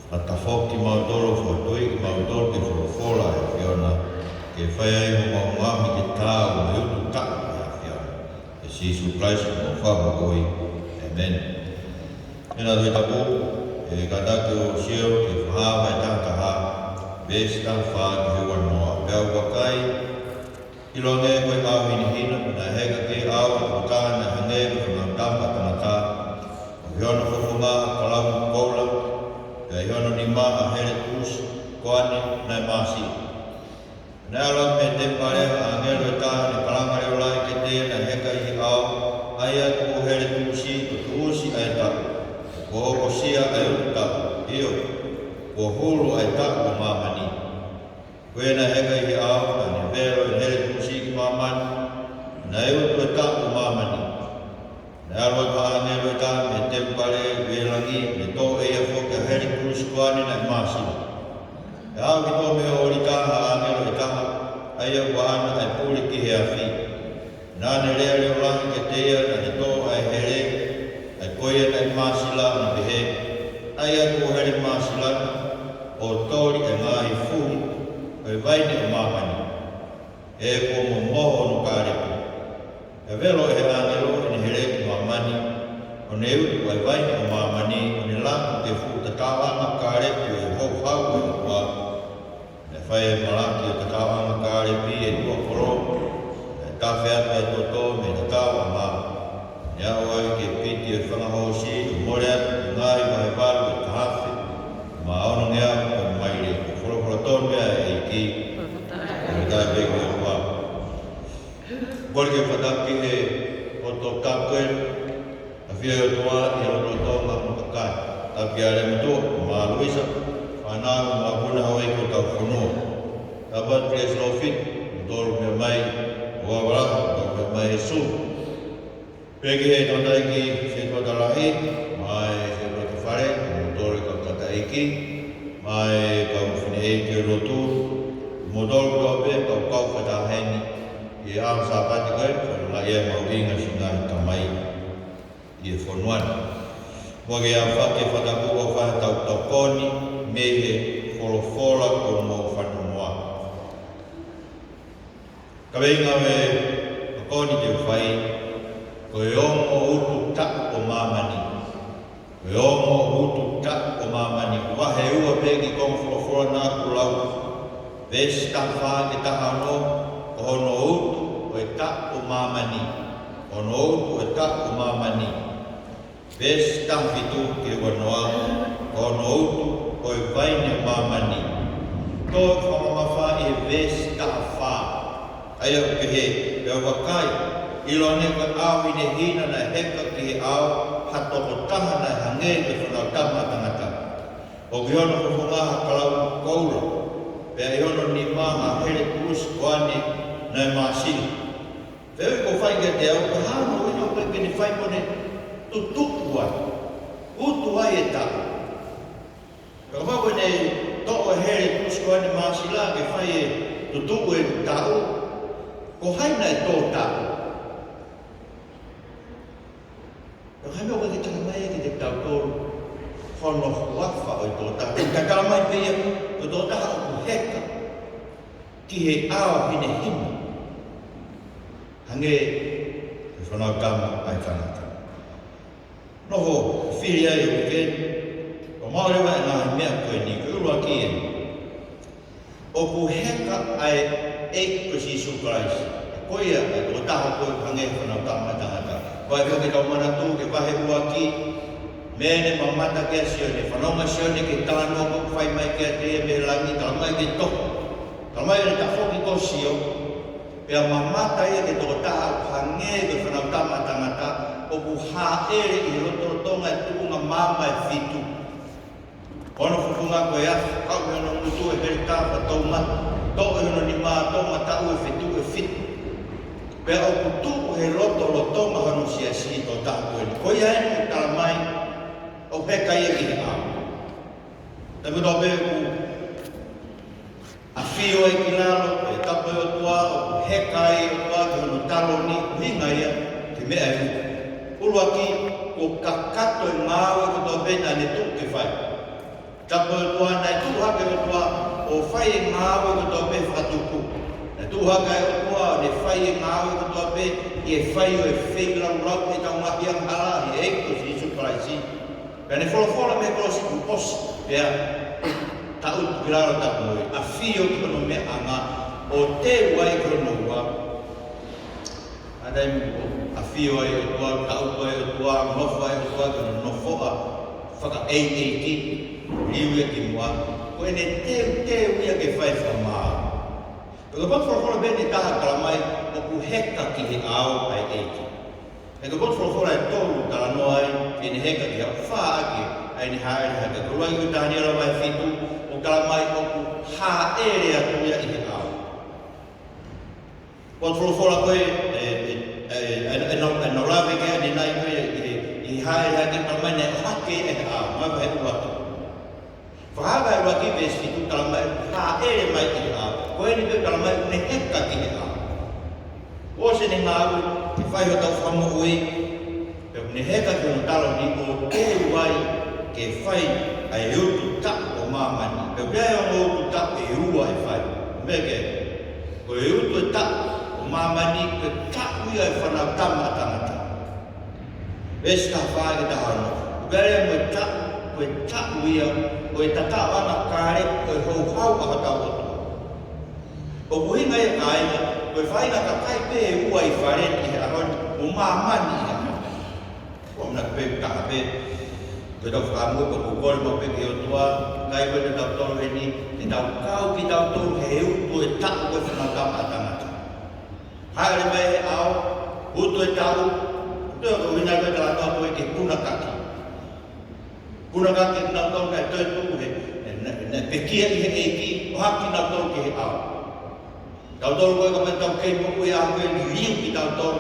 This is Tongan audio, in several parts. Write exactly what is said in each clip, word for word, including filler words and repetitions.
Fakatafoki kimautolu, fakatuʻi kimautolu ki he folofola ʻa e ʻAfiona, ke fai ai homau ngaahi ke tau mo e utu taʻu ʻa e ʻAfiona. ʻIa Sīsū Kalaisi ko homau Fakamoʻui. ʻĒmeni. ʻI he Tohi Tapu, ʻe kātaki ʻo sio ki he Fakahā vahe taha taha, veesi taha fā ki he ua noa. Pea u vakai, ʻiloange ko e ʻao hinehina, naʻe heka ki he ʻao ha tokotaha naʻe hangē ko e Fanautama ʻa Tangata, ʻoku ʻi hono fofonga ha kalauni koula, pea ʻi hono nima ha hele tuʻusi koane naʻe māsila. Naʻe ʻalu atu mei he temipale ha ʻāngelo ʻe taha, naʻe kalanga leʻolahi kiate ia naʻe heka ʻi he ʻao, ʻA ia atu ʻo hele tuʻusi, ʻo tuʻusi ʻa e taʻu, kuo hokosia ʻa e utu taʻu, ʻio, kuo hulu ʻa e taʻu ʻo māmani. Ko ia naʻe heka ʻi he ʻao, naʻa ne velo ʻene hele tuʻusi ki māmani, naʻe utu e taʻu ʻo māmani. Naʻe ʻalu atu ha ʻāngelo ʻe taha mei he temipale ki he langi, naʻe toʻo ʻe ia foki ʻa e hele tuʻusi koane naʻe māsila. Naʻe haʻu kitautolu mei he ʻōlita ha ʻāngelo ʻe taha, ʻa ia ʻoku ʻaʻana ʻa e pule ki he afi. Naʻa ne lea leʻolahi kiate ia naʻa ne toʻo ʻa e hele, ʻa ia ko ia naʻe māsila, ʻo ne pehē, ʻA ia atu ʻo hele māsila na, ʻo toli ʻa e ngaahi fuhi ʻo e vaine ʻo māmani, he kuo momoho hono kālepi. Pea velo ʻe he ʻāngelo ʻene hele ki māmani, ʻo ne utu ʻa e vaine ʻo māmani, ʻo ne laku ki he fuʻu tataʻoʻanga kālepi ʻo e houhau ʻo e ʻOtua. Naʻe fai ʻe Malaki ʻo e tataʻoʻanga kālepi ʻe ua kolo, naʻe tafe atu ʻa e toto mei he tataʻoʻanga. Naʻe aʻu ai ki he piti ʻo e fanga hoosi, ʻo mole atu ki he ngaahi vahevalu ʻe taha afe mā onongeau ʻo e maile. Ko e folofola tonu ia ʻa e ʻEiki. Ko e taʻe pē ko e ua. Kole ke u fakatapu ki he poto tapu ē, ʻafio ʻa e ʻOtua ʻi he lotolotonga ʻo e kakai. Tapu ki he ʻAlo Motuʻa, mo Luisa, fānau, mo e ʻApuna, houʻeiki ʻo hotau fonua. Tapu atu ki he Silofi, mo tolu meʻa mai, ʻo Avalaha, mo tolu meʻa mai ʻi he Zoom. Pehē ki he tangataʻeiki setuata lahi, mo e setuata fale, mo tolu kau tangataʻeiki, mo e kau fineʻeiki ʻo e lotu, mo tolu kotoa pē kau kau fakataha heni, ʻi he ʻaho Sāpate ko ē, ko e ngaahi ʻemau ʻinasi ngaahi tamai ʻi he fonua ni. Muʻa ke u fakatapu ʻo fai ʻetau tokoni mei he folofola kuo mou fanongoa. Kaveinga ʻo e tokoni te u fai, ko e ongo utu taʻu ʻo māmani. Ko e ongo utu taʻu ʻo māmani. Ko e vahe ua pē ki he konga folofola naʻa ku lau. Veesi taha fā ki he taha ono, ko hono utu ʻo e taʻu ʻo māmani. Ko hono utu ʻo e taʻu ʻo māmani. Veesi taha fitu ki he ua noa, ko hono utu ʻo e vaine ʻo māmani. Toe fakamamafaʻi ʻe he veesi taha fā, ʻa ia ʻoku pehē, Pea u vakai, ʻiloange ko e ʻao hinehina naʻe heka ki he ʻao ha tokotaha naʻe hangē ko e Fanautama ʻa Tangata. ʻOku ʻi hono fofonga ha kalauni koula, pea ʻi hono nima ha hele tuʻusi koane naʻe māsila. Pea ʻoku fai kiate au, ko e hā hono ʻuhinga ʻoku ʻikai ke ne fai mo ne tutuʻu ai, utu ai e taʻu. Pea kapau ʻoku ne toʻo e hele tuʻusi koane māsila ke fai e tutuʻu e taʻu, ko hai naʻe tō taʻu? Pea ko e hā e meʻa ʻoku ʻikai ke tala mai kiate kitautolu hono huafa ʻo e tokotaha? Ka tala mai pē ia, ko e tokotaha ʻoku heka ki he ʻao hinehina. Hangē ko e Fanautama ʻa Tangata. Nofo fili ai e uike ni, ʻo maʻu leva e ngaahi meʻa ko eni, ko e ʻuluaki eni. ʻOku heka ʻa e ʻEiki ko Sīsū Kalaisi. Ko ia ʻa e tokotaha ko ē hangē ko e Fanautama ʻa Tangata. Ko e foki tau manatu ki he vahe ʻuluaki, meʻa ne mamata ki ai ʻa Sione, fanongo ʻa Sione ki he talanoa kuo fai mai kiate ia mei langi, tala mai ki he tohi. Tala mai ʻene tafoki ko Sio, pea mamata ia ki he tokotaha ʻoku hangē ko e Fanautama ʻa Tangata, ʻoku hāʻele ʻi he lotolotonga e tuʻunga maama ʻe fitu. Hono fofonga ko e afi, kau mei hono ngutu e heletā fakatoumata, toʻo ʻi hono nima e toʻomataʻu ʻe fitu ʻe fitu. Pea ʻoku tuʻu he lotolotonga hono siasi e tokotaha ko eni. Ko ia eni ʻoku tala mai, ʻoku heka ia ki he ʻao. Taimi kotoa pē ʻoku ʻafio ai ki lalo, ʻe tapu e ʻOtua, ʻoku heka ai e ʻOtua ki hono taloni, ʻuhinga ia ki he meʻa ʻe ua. ʻUluaki, kuo kakato e ngāue kotoa pē naʻa ne tuʻu ke fai. Tapu ʻOtua, naʻe tuʻu hake ʻOtua ʻo fai e ngāue kotoa pē fakatupu. Naʻe tuʻu hake ʻOtua ʻo ne fai e ngāue kotoa pē ʻi he fai ʻo e feilaulau ʻi he ngaahi angahala ʻi he ʻEiki ko Sīsū Kalaisi. Pea ne folofola mei he kolosi kuo ʻosi, pea taʻutu ki lalo taʻu mo e ʻafio ki hono meʻaʻanga ʻo teu ai ki hono ua. ʻA e taimi ʻoku ʻafio ai ʻOtua, taʻutu ai ʻOtua, nofo ai ʻOtua, ki hono nofoʻa fakaʻeiʻeiki, liliu ia ki muʻa, ko ʻene teuteu ia ke fai fakamaau. Pea ko e potu folofola pē ʻe taha ʻoku talamai ʻoku heka ki he ʻao ʻa e ʻEiki. Pea ko e potu folofola ʻe tolu ʻoku talanoa ai ki heʻene heka ki he ʻao, fā ʻaki ʻa ʻene hāʻele hake. Ko e ʻuluaki ko Taniela vahe fitu, ʻoku talamai ʻoku hāʻele atu ia ʻi he ʻao. Potu folofola ko ē, ʻe, ʻe, ʻe, ʻe, ʻe, ʻe nau, ʻe nau lave ki ai ʻanenai ko ē, ʻi he, ʻi he hāʻele hake, talamai naʻe ʻohake ia ʻi he ʻao, mai vahe ua atu. Fakahā vahe ʻuluaki veesi fitu talamai, hāʻele mai ki he ʻao. Ko eni pē talamai, ne heka ki he ʻao. ʻOsi ʻene ngāue, ke fai hotau fakamoʻui, pea ne heka ki hono taloni ʻo teu ai ke fai ʻa e utu taʻu ʻo māmani. Pea ʻoku ʻi ai e ongo utu taʻu ʻe ua ʻe fai. Meʻa ke, ko e utu ʻe taʻu ʻo māmani, ko e taʻu ia ʻo e Fānautama ʻa Tangata. Veesi taha fā ki he taha ono. Pea mo e taʻu, ko e taʻu ia ʻo e tataʻoʻanga kāleki ʻo e houhau ʻa hotau ʻOtua. ʻOku ʻuhinga ia kāinga, ko e faʻahinga kakai pē ʻe ua ʻi fale ni ʻi he ʻaho ni, ʻo māmani ʻi he ʻaho ni. Ko e meʻa pē taha pē, ko ʻetau fakaʻamu ko ʻetau kole maʻu pē ki he ʻOtua, kae ʻikai ko kitautolu eni, ke tau kau kitautolu he utu ʻe taʻu ko e Fānautama ʻa Tangata. Hāʻele mai he ʻao, utu ʻe taʻu, utu ʻe ko vina ko e talanoa ko ē ki he punakaki. Punakaki kinautolu kae toetuʻu he, ne, ne, ne pekia ʻi he ʻEiki, ʻohake kinautolu ki he ʻao. Tautolu ko ē kapau te tau kei moʻui ʻa ko ē liliu kitautolu,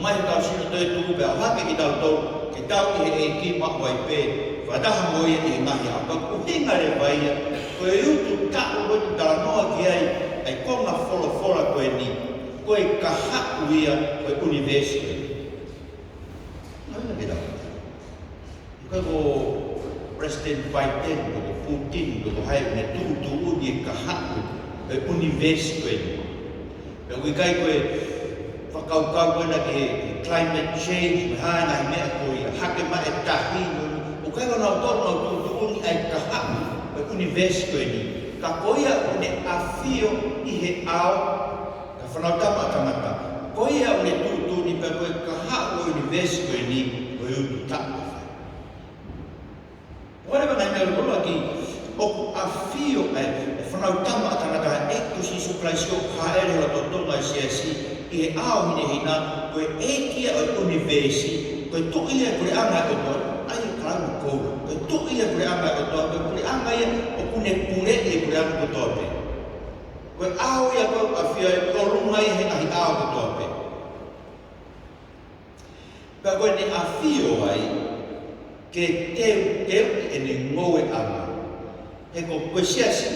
mai he tau sino toetuʻu pea ʻohake kitautolu, ke tau ʻi he ʻEiki maʻu ai pē, fakataha mo ia ʻi he ngaahi ʻao. Ka ko e ʻuhinga leva ia, ko e utu taʻu ko ē ʻoku talanoa ki ai, ʻa e konga folofola ko eni, ko e kahaʻu ia ʻo e ʻunivēsi ko eni. Ngā ina ke tau. Ka ko President Biden, ko Putin, ko hai, ne tuʻutuʻuni e kahaʻu ʻo e ʻunivēsi ko eni. Pea ʻoku ʻikai ko e fakakaukau ko ena ki he climate change, mo e hā e ngaahi meʻa ko ia, hake mai e tahi, ʻoku ʻikai ko nautolu ʻoku nau tuʻutuʻuni ʻa e kahaʻu ʻo e ʻunivēsi ko eni. Ka ko ia ʻoku ne ʻafio ʻi he ʻao, ko e Fānautama ʻa Tangata. Ko ia ʻoku ne tuʻutuʻuni pea ko e kahaʻu ʻo e ʻunivēsi ko eni, ko e utu taʻu. ʻOku ʻi ai e ngaahi meʻa loloa ki, ʻoku ʻafio ai e Fānautama ʻa Tangata, ʻa e ʻEiki ko Sīsū Kalaisi ʻoku hāʻele ʻi he lotolotonga ʻo e siasi, ʻi he ʻao hinehina, ko e ʻEiki ia ʻo e ʻunivēsi, ko e Tuʻi ia ʻo e puleʻanga ʻo e ʻOtua, ʻa ia ʻoku kau mo koula. Ko e Tuʻi ia ʻo e puleʻanga ʻo e ʻOtua, ko e puleʻanga ia ʻoku ne puleʻi e puleʻanga kotoa pē. Ko e ʻao ia ʻoku ʻafio ai, ʻolunga ia he ngaahi ʻao kotoa pē. Pea ko ʻene ʻafio ai, ke teuteu ʻene ngoueʻanga. He ko, ko e siasi,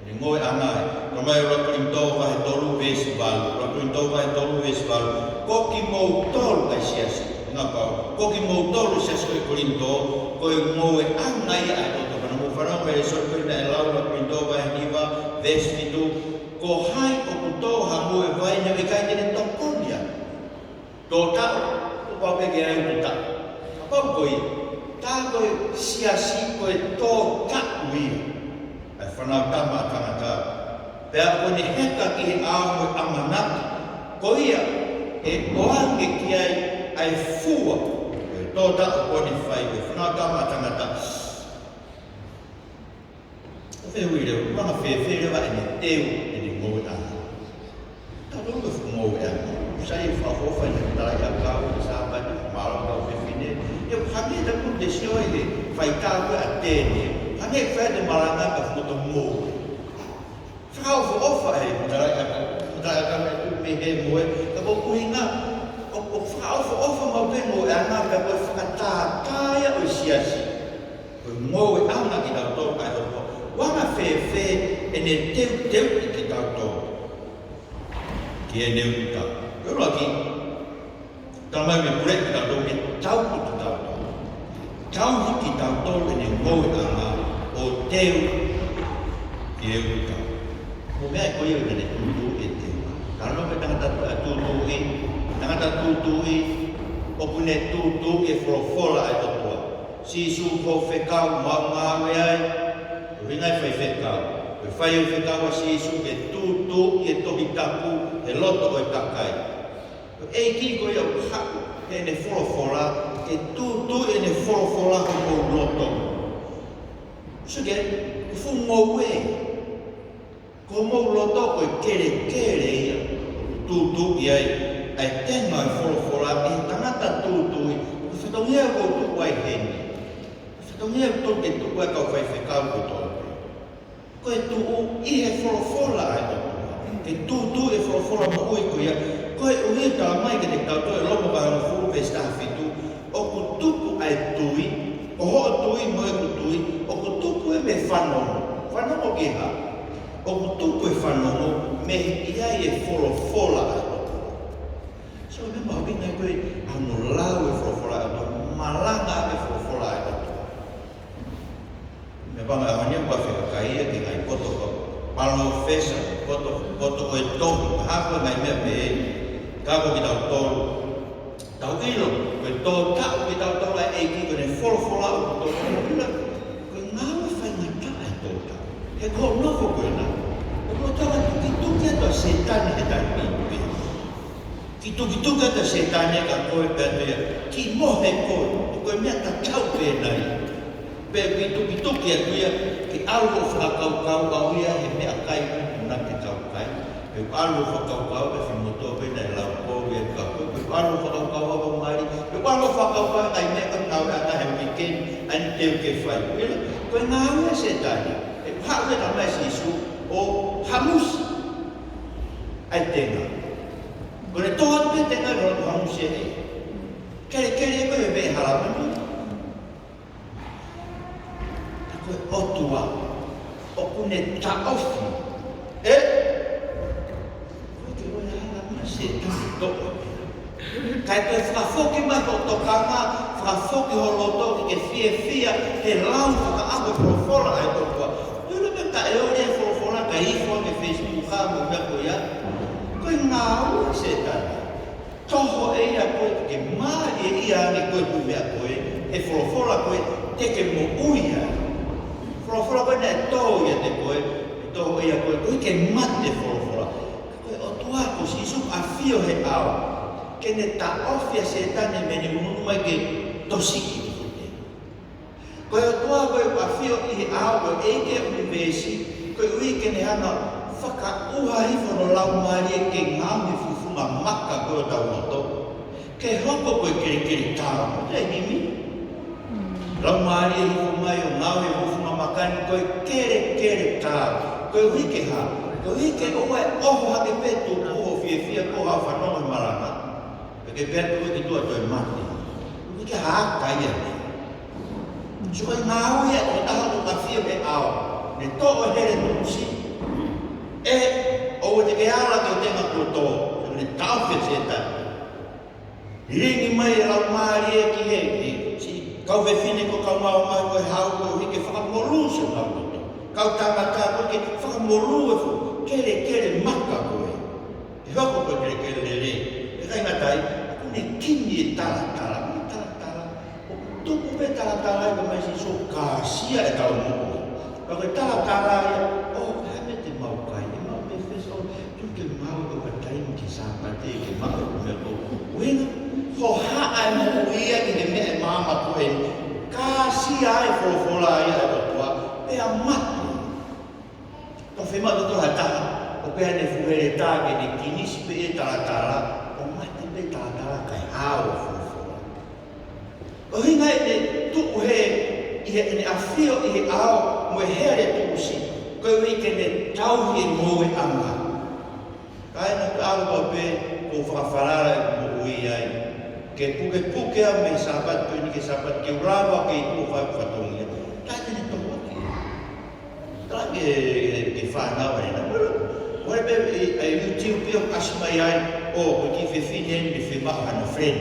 ʻene ngoueʻanga ē. Talamai ʻe ʻuluaki Kolinitō vahe tolu veesi valu. ʻUluaki Kolinitō vahe tolu veesi valu. Ko kimoutolu ʻa e siasi. Ngā pau. Ko kimoutolu siasi ʻo e Kolinitō, ko e ngoueʻanga ia ʻa e ʻOtua. Pea naʻa mou fanongo he lēsoni ko ē naʻe lau ʻuluaki Kolinitō vahe hiva veesi fitu. Ko hai ʻoku tō ha ngoue vaine ʻoku ʻikai te ne tokoni ia. Tō taʻu, kuo pau pē ke ʻi ai e utu taʻu. Kapau ko ia, tā ko e siasi ko e tō taʻu ia ʻa e Fānautama ʻa Tangata. Pea ko ʻene heka ki he ʻao mo e ʻamanaki, ko ia ʻe ʻoange ki ai ʻa e fua ʻo e tō taʻu kuo ne fai ʻe he Fānautama ʻa Tangata. ʻOku fehuʻi leva, ʻoku anga fēfē leva ʻene teu ʻene ngoueʻanga. Tautolu ko e fuʻu ngoueʻanga. ʻOku sai e fakaʻofoʻofa ʻi he matalaʻiʻakau, ʻi he Sāpate, mālō kau fefine. ʻIo, hangē ʻoku te sio ai he faitā ko ē ʻa Tēne. Hangē ʻoku fai ʻete malanga ka fuʻu moto ngoue. Fakaʻofoʻofa e matalaʻiʻakau, matalaʻiʻakau ʻe tuʻu mei he moe, ka ko e ʻuhinga, ʻoku, ʻoku fakaʻofoʻofa maʻu pē ngoueʻanga, ka ko e fakatātā ia ʻo e siasi. Ko e ngoueʻanga kitautolu ʻa e ʻOtua. ʻOku anga fēfē ʻene teuteuʻi kitautolu ki heʻene utu taʻu. Ko e ʻuluaki, talamai ʻoku ne puleʻi kitautolu, ʻoku ne tauhi kitautolu. Tauhi kitautolu ʻene ngoueʻanga ʻo teu, teu tau. Ko e meʻa ko ia naʻe tūtuuʻi e teu. Ka ʻoku ʻi ai e tangata tūtuuʻi, tangata tūtuuʻi, ʻoku ne tūtuuʻi e folofola ʻa e ʻOtua. Sīsū ko e fekau, maʻu ngāue ai, ʻuhinga e faifekau. Ko e faifekau ʻa Sīsū ke tūtuuʻi e Tohi Tapu he loto ʻo e kakai. Ko e ʻEiki ko ia ʻoku haʻu heʻene folofola, ke tūtuuʻi ʻene folofola homou loto. Sio ki he fuʻu ngoue. Ko homou loto ko e kelekele ia. Tūtuuʻi ai ʻa e tenga ʻo e folofola ʻe he tangata tūtuuʻi. Ko e fatongia ʻoku ou tuʻu ai heni. Ko e fatongia ʻoku ou tuʻu ai, kau faifekau kotoa pē. Ko e tuʻu ʻi he folofola ʻa e ʻOtua. Ke tūtuuʻi e folofola moʻui ko ia. Koeʻuhi, talamai kiate kitautolu ʻe Loma vahe hongofulu veesi taha fitu, ʻoku tupu ʻa e tui, ko hoʻo tui mo ʻeku tui, ʻoku tupu ia mei he fanongo. Fanongo ki he hā? ʻOku tupu e fanongo mei he ʻi ai e folofola ʻa e ʻOtua. So, meʻa mahuʻinga ko ē ʻa hono lau e folofola ʻa e ʻOtua, malanga e folofola ʻa e ʻOtua. Meʻa pangai ʻaho ni ʻoku fekauʻaki ia ki he ngaahi poto ko, palōfesa, poto, poto ko e tohi, hā ko e ngaahi meʻa pehē, ka ko kitautolu, tau ʻilo, ko e tō taʻu kitautolu ʻa e ʻEiki, ko ʻene folofola ʻoku tō taʻu. Ko e ngāue faingataʻa e tō taʻu. He ko hoʻo nofo ko ena, ʻoku tau tukituki atu ʻa Sētane he taimi pē. Kiʻi tukituki atu ʻa Sētane kia koe pea toe ia, kiʻi mohe koe, ko e meʻa tatau pē nai. Pea kiʻi tukituki atu ia, ke ʻalu ʻo fakakaukau au ia he meʻakai ʻoku na ke kaukai. Pea ʻalu ʻo fakakaukau e fimoto pē naʻe lau ko ia kia koe. Pea ʻalu ʻo fakakaukau au mali. Pea ʻalu ʻo fakakaukau ai meʻa ko e ngāue ʻa e weekend, ʻa e teu ke fai. Ko e ngāue ʻa Sētane, ʻe haʻu e tama ʻa Sīsū ʻo hamusi ʻa e tenga. Ko ʻene tō atu pē tenga ʻo hamusi ē. Kelekele ko e meʻa hala manu. Ka ko e ʻOtua, ʻoku ne taʻofi. ʻE? Ko e ke ʻoe hala manu Sētane toʻo. Kae toe fakafoki mai hoʻo tokanga, fakafoki ho loto ke ke fiefia he lau fakaʻaho folofola ʻa e ʻOtua. Ko e meʻa taʻeoli e folofola kae ifo ki he Facebook ka mo e meʻa ko ia. Ko e ngāue ʻa Sētane. Toho ʻe ia koe ke ke mālie ia ange koe ʻoku meʻa koe, he folofola ko ē te ke moʻui ai. Folofola ko ē naʻe tō ʻiate koe, ʻe toho ʻe ia koe, koeʻuhi ke mate folofola. Ko e ʻOtua ko Sīsū ʻafio he ʻao, ke ne taʻofi ʻa Sētane mei heʻene ʻunuʻunu mai ke tosiki ʻi he fute. Ko e ʻOtua ko ē ʻafio ʻi he ʻao, ko e ʻEiki ʻo e ʻunivēsi, koeʻuhi ke ne hanga ʻo fakaʻuha hifo hono laumālie ke ngaohi e fufunga maka ko ē ʻo hotau loto. Ke hoko ko e kelekele tā, ʻoku ʻi ai e himi. Laumālie hifo mai ʻo ngaohi e fufunga maka ni ko e kelekele tā. Koeʻuhi ke hā? Koeʻuhi ke ʻoua ʻe ʻoho hake pē tupu hoʻo fiefia ko hoʻo fanongo he malanga. Pea ke pehē atu ki tuʻa toe mate. ʻOku ʻikai ke hā ka ia. So ko e ngāue ia ʻo e tokotaha ʻoku ʻafio he ʻao. Ne toʻo e hele tuʻusi. ʻE, ʻoua te ke ala ki he tenga kuo tō. So ne taʻofi ʻa Sētane. Lilingi mai e laumālie ki he, ki he siʻi kau fefine ko e kau maʻu mai ko e hau koeʻuhi ke fakamolū siʻonau loto. Kau tangata koeʻuhi ke fakamolū e fuʻu kelekele maka ko ē. ʻE hoko ko e kelekele lelei. ʻIkai ngata ai, ʻoku ne kimi e talatala, ʻoku ne talatala, ʻoku tupu pē talatala ai ka mai Sīsū kāsia e kau moʻui. Ka ko e talatala ia, ʻo, hā meʻa te mau kai, ʻe mau pē fesa, ʻo, tuku ke mau ʻo ka taimi ki Sāpate, ke mau ʻo meʻa ko, uena, ho haʻa e moʻui ia ki he meʻa ʻe maama ko ē, kāsia e folofola ia ʻa e ʻOtua, pea mate. Ka fiemaʻu ʻe ha taha, ʻo pehē ʻene fuʻu hele tā ke ne kinisi pē e talatala, ʻo mate pē talatala kae hao e folofola. ʻUhinga ʻene tuʻu he, ʻi heʻene ʻafio ʻi he ʻao mo e hele tuʻusi, koeʻuhi ke ne tauhi e ngoueʻanga. Kae ʻoua ke ʻalu pē ʻo fakafalala e moʻui ai. Ke pukepuke au mei he Sāpate ko eni ki he Sāpate ke u lava ke u tuʻu ʻo fai fatongia. Kae te ne tohoaki. Tala ke, ke fānau ai na. Well, ʻoku ʻi ai pē e, e YouTube ia ʻoku ʻasi mai ai, ʻo, ko e kiʻi fefine eni ne fiemaʻu hano friend.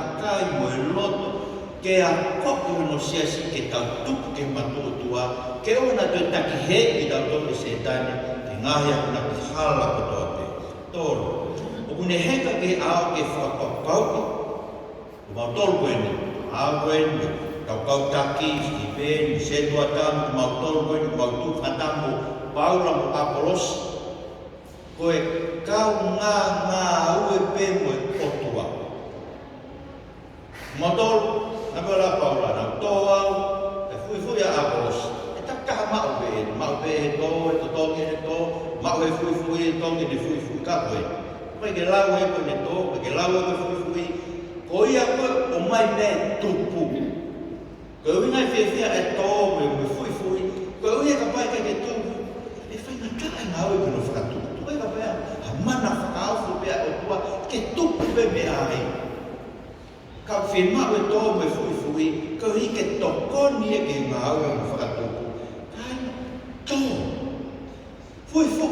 kakai mo e loto, ke akoʻi hono siasi ke tau tupu ki he mātuʻa ʻOtua, ke ʻoua naʻa toe takihēʻi kitautolu ʻe Sētane, ke ngaahi akonaki hala kotoa pē. Tolu, ʻoku ne heka ki he ʻao ke fakapapauʻi, ko mautolu ko eni, ʻao ko eni, tau kau taki, Sitiveni, Setuata, ko mautolu ko eni, ko mautolu fakataha mo Paula mo ʻApolosi, ko e kau ngā, ngāue pē mo e ʻOtua. Mautolu, naʻe pehē ʻe Paula, naʻa ku tō au, ʻe fuifui ʻa ʻApolosi. ʻE takitaha maʻu pē, maʻu pē ʻe he tō, ʻe totonu ʻe he tō, maʻu ʻe he fuifui ʻe totonu ʻene fuifui, ka ko e. ʻOku ʻikai ke lau ʻe he tō, ʻoku ʻikai ke lau ʻe he fuifui. Ko ia ko ē ʻoku ʻomai mei he tupu. Ko e ʻuhinga e fiefia e tō mo e, mo e fuifui. Ko e ʻuhinga kapau ʻe ʻikai ke tupu, ʻe faingataʻa e ngāue ko ē hono fakatupu. Ko e kapau ʻe ʻi ai ha mana fakaofo pē ʻa e ʻOtua, ke tupu pē meʻa ai. Ka ʻoku fiemaʻu e tō mo e fuifui, koeʻuhi ke tokoni ia ki he ngāue ʻo e fakatupu. Kāinga, tō. Fuifui.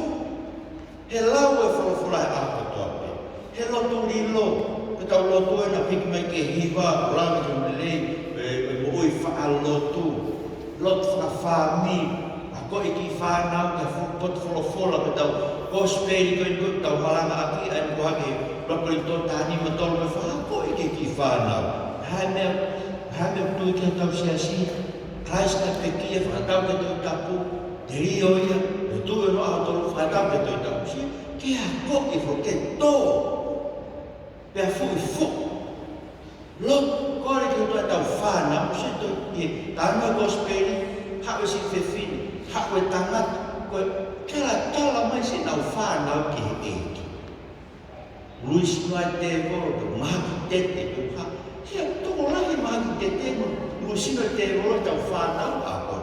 He lau e folofola he ʻaho kotoa pē. He lotu lilo. Ko ʻetau lotu ʻena piki mai ki he hiva, ʻo lave ki he lelei, e, e moʻui faʻa lotu. Lotu fakafāmili, akoʻi e kiʻi fānau ki he fuʻu potu folofola, ko ʻetau kosipeli ko eni ʻoku tau malangaʻaki, ʻa ia ko e hake, Luke Kolinitō taha nima tolu mo e fā, akoʻi e kiʻi fānau. Hā e meʻa, hā e meʻa ʻoku tui ki ai hotau siasi, Kalaisi naʻe pekia, fakatau ki he Tohi Tapu, telio ia, ʻe tui ʻi hono ʻaho tolu, fakatau ki he Tohi Tapu. Sio, ke akoʻi foki, ke tō. Pea fuifui. Lotu, kole ki he ʻOtua ʻetau fānau, sio ʻi he talanoa kosipeli, haʻu e siʻi fefine, haʻu e tangata, ko e talatala mai siʻenau fānau ki he ʻEiki. Ului sino ʻa e tēvolo, pe mahaki tete, pe hā. Sio, tokolahi mahaki tete mo ului sino e tēvolo ʻetau fānau ʻa ko.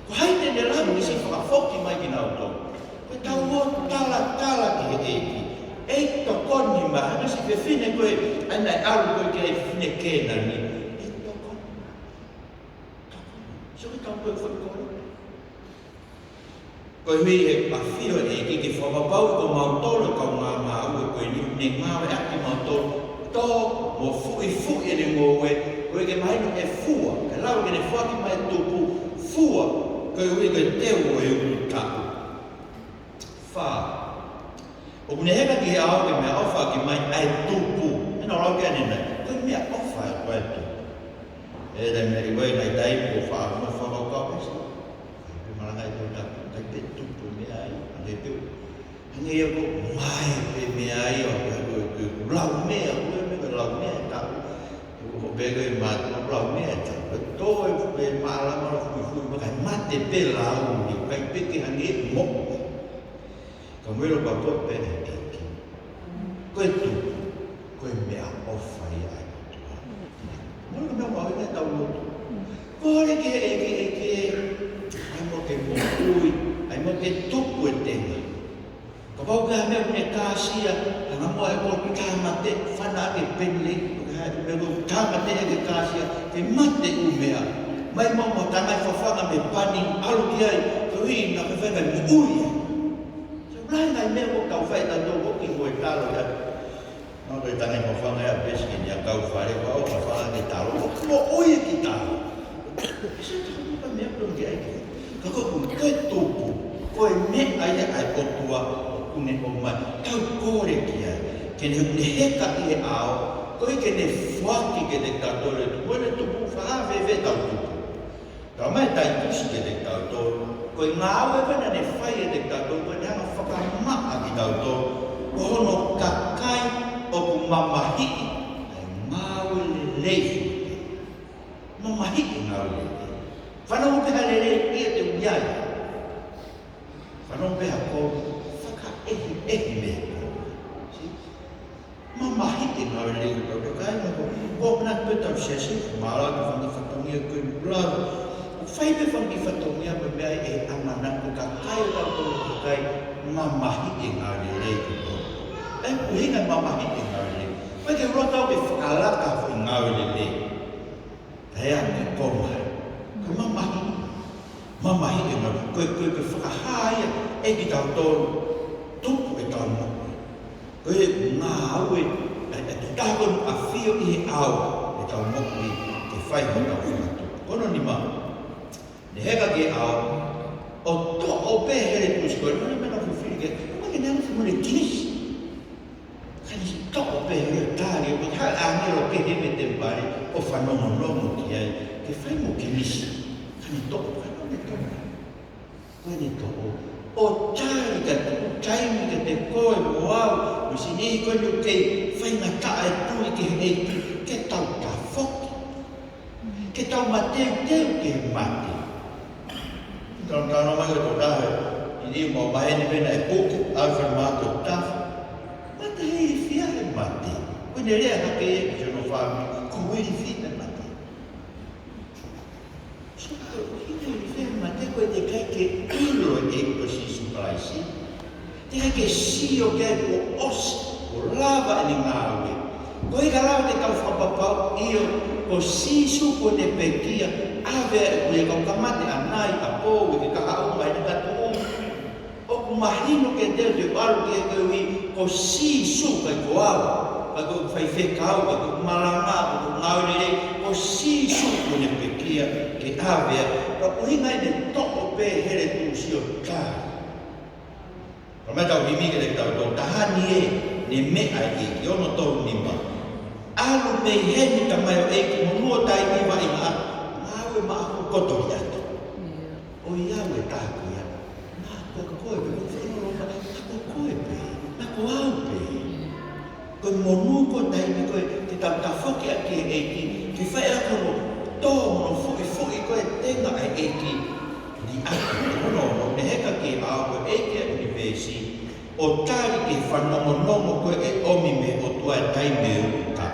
Ko hai te ne lava ke siʻi fakafoki mai kinautolu? Ko ʻetau ō talatala ki he ʻEiki. ʻEiki tokoni mai, hangē ko e siʻi fefine ko ē, ʻa ia naʻe ʻalu ko ē ki ai e fefine Kēnani. ʻEiki tokoni. Tokoni. Sio ki he tau ko ē foʻi kole. Koeʻuhi he ʻafio e ʻEiki ke fakapapauʻi ko mautolu e kau ngāue ko eni, ne ngāueʻaki mautolu tō mo fuʻifuʻi ʻene ngoue, koeʻuhi ke mahino ʻe fua, ʻe lava ke ne foaki mai e tupu, fua, koeʻuhi ko e teu ʻo e ʻuta. Fā, ʻoku ne heka ki he ʻao ke meʻaʻofaʻaki mai ʻa e tupu. Ena lau ke ane nai, ko e meʻaʻofa ʻa e tupu. ʻE te meri wai nai tai po fā mo fā kau kau pesi. Pe malanga e tō tapu, kai pe tupu meʻa ai, ane pe. Hangē ia ko mai pe meʻa ai, ʻo pe ko, ko, ko lau meʻa, ko e meʻa ko lau meʻa e tapu. Ko pe ko e mate, ko lau meʻa e tapu. Ko e tō e pe mālama ʻo fuʻifuʻi, ma kai mate pe lau ni, kai pe ke hangē mo. Ka mui lo pa ko pe e ʻEiki. Ko e tupu, ko e meʻaʻofa ia ʻa e ʻOtua. Mo e meʻa mau ina tau lotu. Kole ki he ʻEiki, ʻEiki, ʻai mo ke moʻui, ʻai mo ke tupu e tenga. Kapau ko ha meʻa ʻoku ne kāsia, ʻa e ngaahi meʻa ko e tāmate, fana ke penle, ko e hā e meʻa ko e tāmate ke kāsia, ke mate ʻū meʻa. Mai mau mo tangai fafanga mei pani, ʻalu ki ai, koeʻuhi naʻa ke fai ke moʻui. So, lahi ngaahi meʻa ʻoku tau fai tautolu ʻoku ʻikai ko e talo ia. Naʻa ko e tangai fafanga ia pesi ke ne ʻakau fale, ko au fafanga ke talo, ʻoku moʻui ki talo. So, tau ka meʻa ko e ʻEiki. Ka ko e, ko e tupu, ko e meʻa ia ʻa e ʻOtua ʻoku ne ʻomai. Tau kole ki ai. Ke ne, ne heka ʻi he ʻao, koeʻuhi ke ne foaki kiate kitautolu e tupu, ʻene tupu, fakafēfē ʻetau tupu. Talamai ʻe Taitusi kiate kitautolu, ko e ngāue ko ē naʻa ne fai kiate kitautolu, ko ʻene hanga ʻo fakamaʻa kitautolu, ko hono kakai ʻoku mamahiʻi ʻa e ngāue lelei. Mamahiʻi e ngāue lelei. Fanongo pē ha lelei ʻiate ia. Fanongo pē ha kovi, fakaʻehiʻehi mei he kovi. Mamahiʻi e ngāue lelei ʻoku tau toka ai, ko, ko e ʻamanaki pē ʻetau siasi, mālō ʻetau fanga kiʻi fatongia ko e lava. ʻOku fai pē fanga kiʻi fatongia mo e meʻa ʻe ʻamanaki ko e kakai ʻoku tau tokaʻi, mamahiʻi e ngāue lelei ʻoku tau. ʻE, ʻuhinga mamahiʻi e ngāue lelei. Ko e ke ulo tau ke fakalaka foʻi ngāue lelei. Ea, ke koma. Ko e mamahi. Mamahi e ngā. Ko e, ko e, ko e fakahā ia ʻe kitautolu. Tupu ʻetau moʻui. Ko e ngāue, ʻe, ʻe te taha ko ʻafio ʻi he ʻao ʻetau moʻui ke fai hotau fakatupu. Ko hono nima. Ne heka ki he ʻao. ʻO toʻo pē Heletūsi ko e luna mena fifili ke. Ko e ke nana fimone kisi. Ka ne toʻo pē he tali, ʻo ka ʻāngelo kehe mei temipale, ʻo fanongonongo ki ai, ke fai mo kemisi. Ka ne toʻo, ka ne toʻo. Ka ne toʻo. ʻO tali ka tuku taimi kiate koe mo au, mo sini ko ʻene kei faingataʻa e tui ki he ʻEiki, ke tau tafoki. Ke tau mateuteu ki he mate. Tau tau mai ko e tau tahe. ʻIni mo maheni pē naʻe puke, ʻAlfani mo Totafa. Mate he ilifia he mate. Ko ʻene lea hake ia ki hono fāmili, ko e ilifia he mate. So, ko e ilifia he mate ko e teʻeki ke ʻilo ʻe he ʻEiki ko Sīsū Kalaisi. Teʻeki ke sio ki ai kuo ʻosi, kuo lava ʻene ngāue. Ko e ʻikai lava ke tau fakapapauʻi ʻio, ko Sīsū kuo ne pekia, ʻave ʻa e ʻuhinga kau kamate ʻanai ʻa Pō ʻi he kahaʻu mai ne katuʻu. ʻOku mahino kiate au te u ʻalu ki he koeʻuhi, ko Sīsū kai ko au, kai ko e faifekau, kai ko e malanga, kai ko e ngāue lelei, ko Sīsū kuo ne pekia, ke ʻave ʻa e ʻuhinga ʻene toʻo pē Heletūsi ʻo tali. Ka mai tau himi ke te tau tau taha ni ē, ne meʻa ʻi he ono tolu nima. ʻAlu mei heni Tamai ʻEiki mo nuo taimi vaʻinga, ngāue maʻaku koto ʻi atu. ʻIo. ʻOiauē taku ia. Naʻa ko koe pē, ko whai olo ka, naʻa ko koe pē, naʻa ko au pē. Ko e monū ko e taimi ko ē, ke tau tafoki ʻaki e ʻEiki, ke fai ʻaki hono tō mo fuʻifuʻi ko e tenga ʻa e ʻEiki. Ni atu, ono, ono, ne heka ki he ʻao ko e ʻEiki ʻa e ʻunivēsi, ʻo tali ki he fanongonongo ko ē ʻe ʻomi mei he ʻOtua ʻi he taimi ʻo e ʻuta.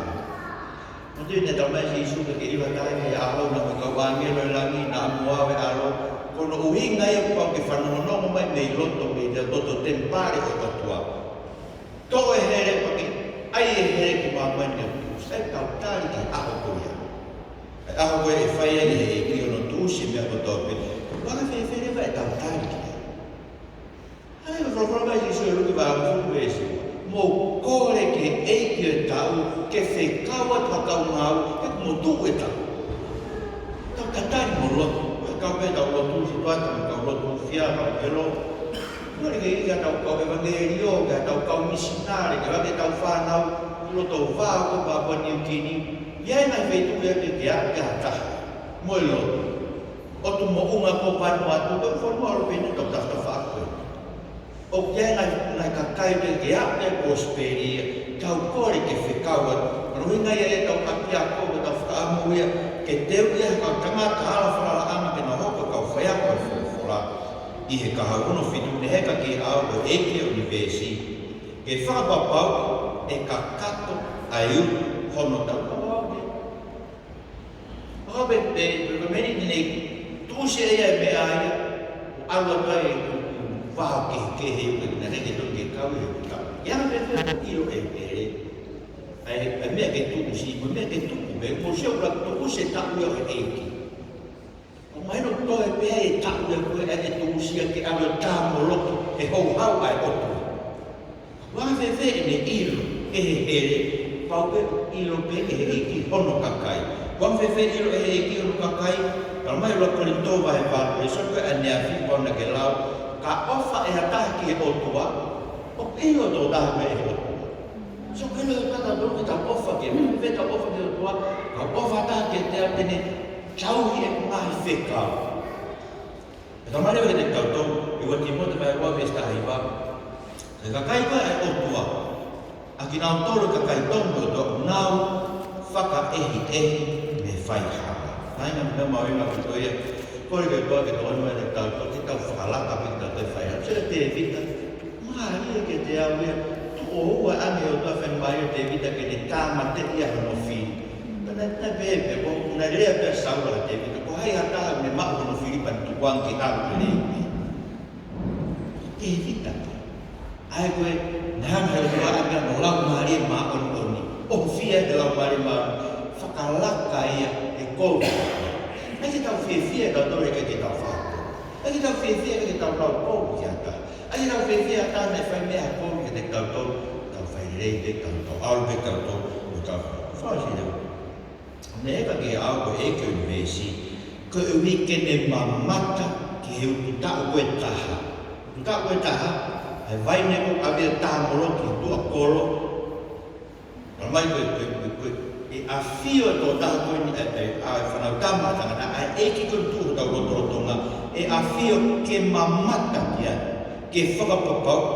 Manatuʻi naʻe talamai ʻe Sīsū ke ke hiva tahi ki he ʻAlo, naʻa mo e kau ʻāngelo ʻi langi, naʻa mo au ʻi he ʻAlo, ko hono ʻuhinga ia kuo pau ke fanongonongo mai mei loto, mei he loto temipale ʻo e ʻOtua. Toʻo e hele pea ke ʻai e hele ki māmani ʻo tuʻusi, ʻai tau tali ki he ʻaho ko ia. ʻAho ko ē ʻe fai ai ʻe he ʻEiki hono tuʻusi e meʻa kotoa pē. Ko e ʻaho fēfē leva ʻe tau tali ki ai. ʻA ia ko e folofola mai ʻe Sīsū ʻi Luke vahe hongofulu veesi ua. Mou kole ki he ʻEiki ʻo e ʻaʻau ke fekau atu ha kau ngāue, he kuo motuʻa e taʻu. Tau tatali mo lotu, ʻe kau pē tau lotu, si tuata mo kau lotu, fia kau pē lotu. Kole ke ʻi ai ha tau kau ʻevangeliō, ke ha tau kau misinale, ke ʻi ai ha tau fānau, ʻi loto vao ko Papua New Guinea. ʻI ai e ngaahi feituʻu ia ke ke aʻu ki ha taha. Mo e lotu. ʻOtu moʻunga ko Vanuatu, ko e fonua ʻo e pene tau tafa tafa ko ē. ʻOku ʻi ai e ngaahi, ngaahi kakai ke ke aʻu ki he kosipeli, tau kole ke fekau atu. Ko hono ʻuhinga ia ʻetau ʻapiako, ko ʻetau fakaʻamu ia, ke teuʻi ha kau tangata hala falalaʻanga ke nau hoko ko e kau faiako ʻo e folofola. ʻI he kahaʻu ono fitu ne heka kiate au ko e ʻEiki ʻo e ʻunivēsi, ke fakapapauʻi ʻe kakato ʻa e utu hono taʻu. Pau pē, pē, pē, pē, meni, meni, tuʻusi ʻe ia e meʻa ia, ʻo ʻalu atu ai ʻo, ʻo, vao kehekehe, ʻo, naʻe ʻikai ke toki kau he utu. Ia, pē, pē, ʻilo ʻe, ʻe, ʻa e, ʻa e meʻa ke tuʻusi, mo e meʻa ke tuku, pē, mo sio ʻoku tuʻusi e taʻu ia ʻo e ʻEiki. ʻOku mahino toe pē ʻa e taʻu ia ko ē ʻe tuʻusi ia ke ʻalu ʻo tā moloki he houhau ʻa e ʻOtua. Ko e anga fēfē ʻene ʻilo ʻe he hele, pau pē ʻilo pē ʻe he ʻEiki hono kakai. Ko e anga fēfē ʻilo ʻe he ʻEiki hono kakai, talamai ʻe ʻuluaki Kolinitō vahe valu, ʻe sio ko e ʻaneafi pau naʻa ke lau, ka ʻofa ʻe ha taha ki he ʻOtua, ʻoku ʻilo ʻe he tokotaha ko ē ʻe he ʻOtua. So, ko e lau tata tolu ke tau ʻofa ki he, ʻoku fēfē ʻetau ʻofa ki he ʻOtua, ka ʻoku ʻofa ha taha kiate au te ne tauhi ʻeku ngaahi fekau. Pea talamai leva kiate kitautolu, ʻi he ua Tīmote vahe ua veesi taha hiva. Ko e kakai ko ē ʻa e ʻOtua, ʻa kinautolu kakai tonu ʻo e ʻOtua, ʻoku nau fakaʻehiʻehi mei he faihala. Naʻe ʻikai ke mahuʻinga ʻaupito ia, kole ki he ʻOtua ke tokoni mai kiate kitautolu, ke tau fakalaka pē kitautolu he faihala. Sio kia Tēvita, mālie kiate au ia, tuʻo ua ange ʻo e ʻOtua fai mai ʻa Tēvita ke ne tāmateʻi ʻa hono fili. Pea naʻe, naʻe pehē pē, ko, naʻe lea pē ʻa Saula kia Tēvita, ko hai ha taha ʻoku ne maʻu hono fili pea ne tukuange ke ʻalu ke lei pē. Tēvita pē. ʻA ia ko e, naʻe hanga ʻe he ʻOtua ʻo ʻomai hono Laumālie Māʻoniʻoni. ʻOhofia ʻe he Laumālie Māʻoniʻoni. Fakalaka ia he kovi. ʻIkai ke tau fiefia ʻe tautolu ʻikai ke tau fai. ʻIkai ke tau fiefia ʻikai ke tau lau kovi ki ha taha. ʻIkai ke tau fiefia ha taha naʻe fai meʻa kovi kiate kitautolu, tau fai lelei pē kitautolu, ʻalu pē kitautolu, ʻo tau fai. Fai si leo. Ne heka kiate au ko e ʻEiki ʻo e ʻunivēsi, koeʻuhi ke ne mamata ki he utu taʻu ko ē ʻe taha. Utu taʻu ko ē ʻe taha, ʻa e vaine ʻoku ʻave ʻo tā moloki ki tuʻa kolo. Talamai ko e, ko e, ko e, ko e, ʻe ʻafio ʻa e tokotaha ko eni, ʻa e, ʻa e, ʻa e fānau tama ʻa e tangata, ʻa e ʻEiki ko eni tuʻu hotau lotolotonga, ʻe ʻafio ke mamata ki ai, ke fakapapauʻi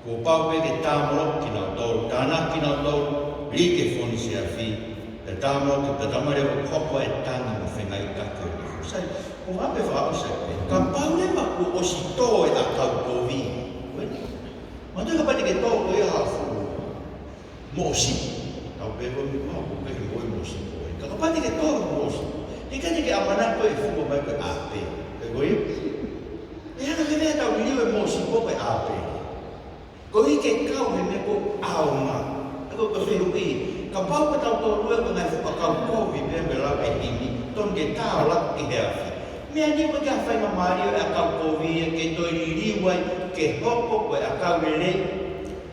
kuo pau pē ke tā moloki kinautolu, tānaki kinautolu, lī ki he fonu siafi, pea tā moloki, pea talamai leva ʻoku hoko ai e tangi mo e fengaiʻaki ʻo e tofu. Sai, ʻoku ou fakaʻamu pē fakaʻosi pē. Kapau leva kuo ʻosi tō e ʻakau kovi. Ko eni. Manatuʻi kapau te ke tō koe ia ha fulu moʻosipo. Tau pehē ko e meʻa ko ē ke moʻi moʻosipo. Ka kapau te ke tō moʻosipo, he ʻikai te ke ʻamanaki koe ʻe fua mai ko e ʻape. Pehē ko ia? ʻE hanga leva ʻe he tau liliu e moʻosipo ko e ʻape. Koeʻuhi ke kau he meʻa ko e ʻaonga. Ko e, ko e fehuʻi. Kapau ko tautolu ʻoku ngaahi fuʻu ʻakau kovi pea mo e lau ʻa e himi, tonu ke tā ʻo laku ki he afi. Meʻa ni ʻoku ʻikai ke fai mai mālie ʻa e ʻakau kovi ia ke toe liliu ai, ke hoko ko e ʻakau lelei.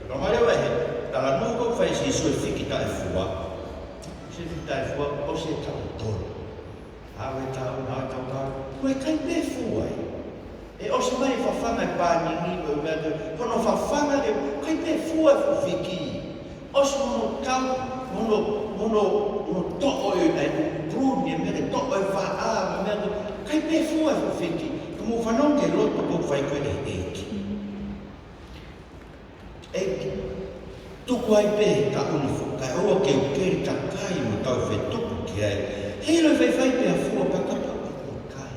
Talamai leva ʻe he talanoa ko ē ʻoku fai ʻe Sīsū e fiki taʻefua. Sio ki he fiki taʻefua, ʻosi e taʻu ʻe tolu. Aʻu e taʻu, aʻu e taʻu, taʻu. Ko e ʻikai pē fua ia. ʻE ʻosi mai e fafanga e pānini, ko e meʻa ko ē, ko hono fafanga ke, ʻikai pē fua e fuʻu fiki. ʻOsi hono tau, hono, hono, hono toʻo e, e, prune, e meʻa ke toʻo e vaʻa, e meʻa ko ē, ʻikai pē fua e fuʻu fiki. Ka mou fanongo ki he lotu ʻoku fai ko ē ʻe he ʻEiki. ʻEiki, tuku ai pē he taʻu ni foki, kae ʻoua ke u keli takai mo tau fetuku ki ai. He ʻilo ʻe faifai pē ha fua pea kapau ʻe ʻikai,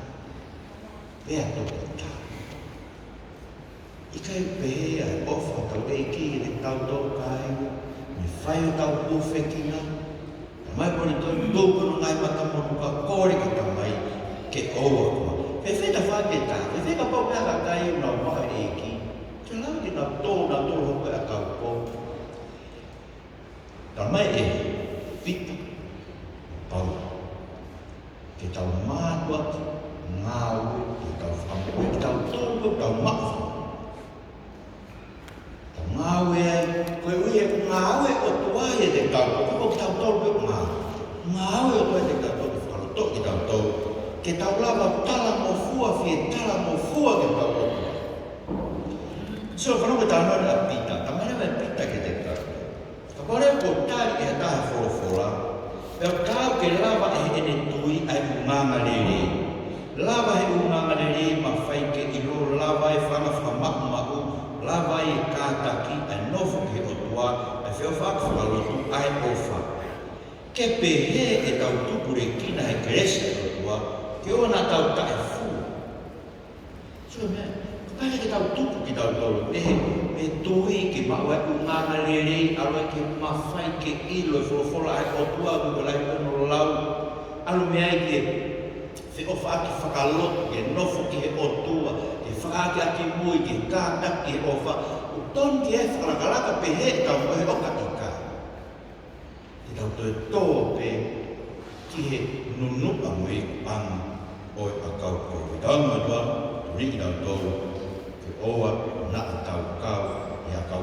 pea toki tā. ʻIkai pehē ʻa e ʻofa ʻa hotau ʻEiki kiate kitautolu kāinga, mei he fai hotau hūfekina, Tamai Moʻoni, tonu, tō ko hono ngaahi matamotuʻa, kole ki he Tamai ke ʻoua kuo. Fēfē ta fai pē ta, fēfē kapau pē ʻa e kakai ʻoku nau maʻu e ʻEiki, ke lava ke nau tō, nau tō hoko e ʻakau kovi. Talamai ʻe Pita, Paula, ke tau mātuʻaki ngāue, ke tau fakamoʻui, ke tau tō, ke tau maʻu. Tau ngāue ai, koeʻuhi he ko e ngāue ʻa e ʻOtua ke tau lava ʻo talangofua, fie talangofua ki hotau ʻOtua. Sio, fanongo ki he talanoa ʻa Pita, talamai leva ʻe Pita kiate kitautolu: Kapau leva kuo tali ʻe ha taha e folofola, pea ʻoku taau ke lava ʻe heʻene tui ʻa e ʻulungaanga lelei. Lava ʻe he ʻulungaanga lelei ʻo mafai ke ʻilo, lava ʻe he fanga fakamaʻumaʻu, lava ʻe he kātaki, ʻa e nofo ki he ʻOtua, ʻa e feʻofaʻaki fakalotu, ʻa e ʻofa. Ke pehē ʻetau tupulekina he kelesi ʻa e ʻOtua, ke ʻoua naʻa tau taʻefua. Sio, meʻa, kapau leva ke tau tupu kitautolu mei he, mei he tui ke maʻu ʻa e ʻulungaanga lelei, ʻalu ai ke mafai ke ʻilo e folofola ʻa e ʻOtua, ko e lahi hono lau, ʻalu mei ai ke feʻofaʻaki fakalotu, ke nofo ki he ʻOtua, ke fakaʻakiʻakimui, ke kātaki ki he ʻofa, ʻoku tonu ke ʻi ai e fakalakalaka pehē ʻetau moʻui, ʻo ka ʻikai, te tau toe tō pē ki he nunuʻa mo e ikuʻanga ʻo e ʻakau ko ē. Ke tau moʻua, tuli kitautolu, ke ʻoua naʻa tau kau ʻi he ʻakau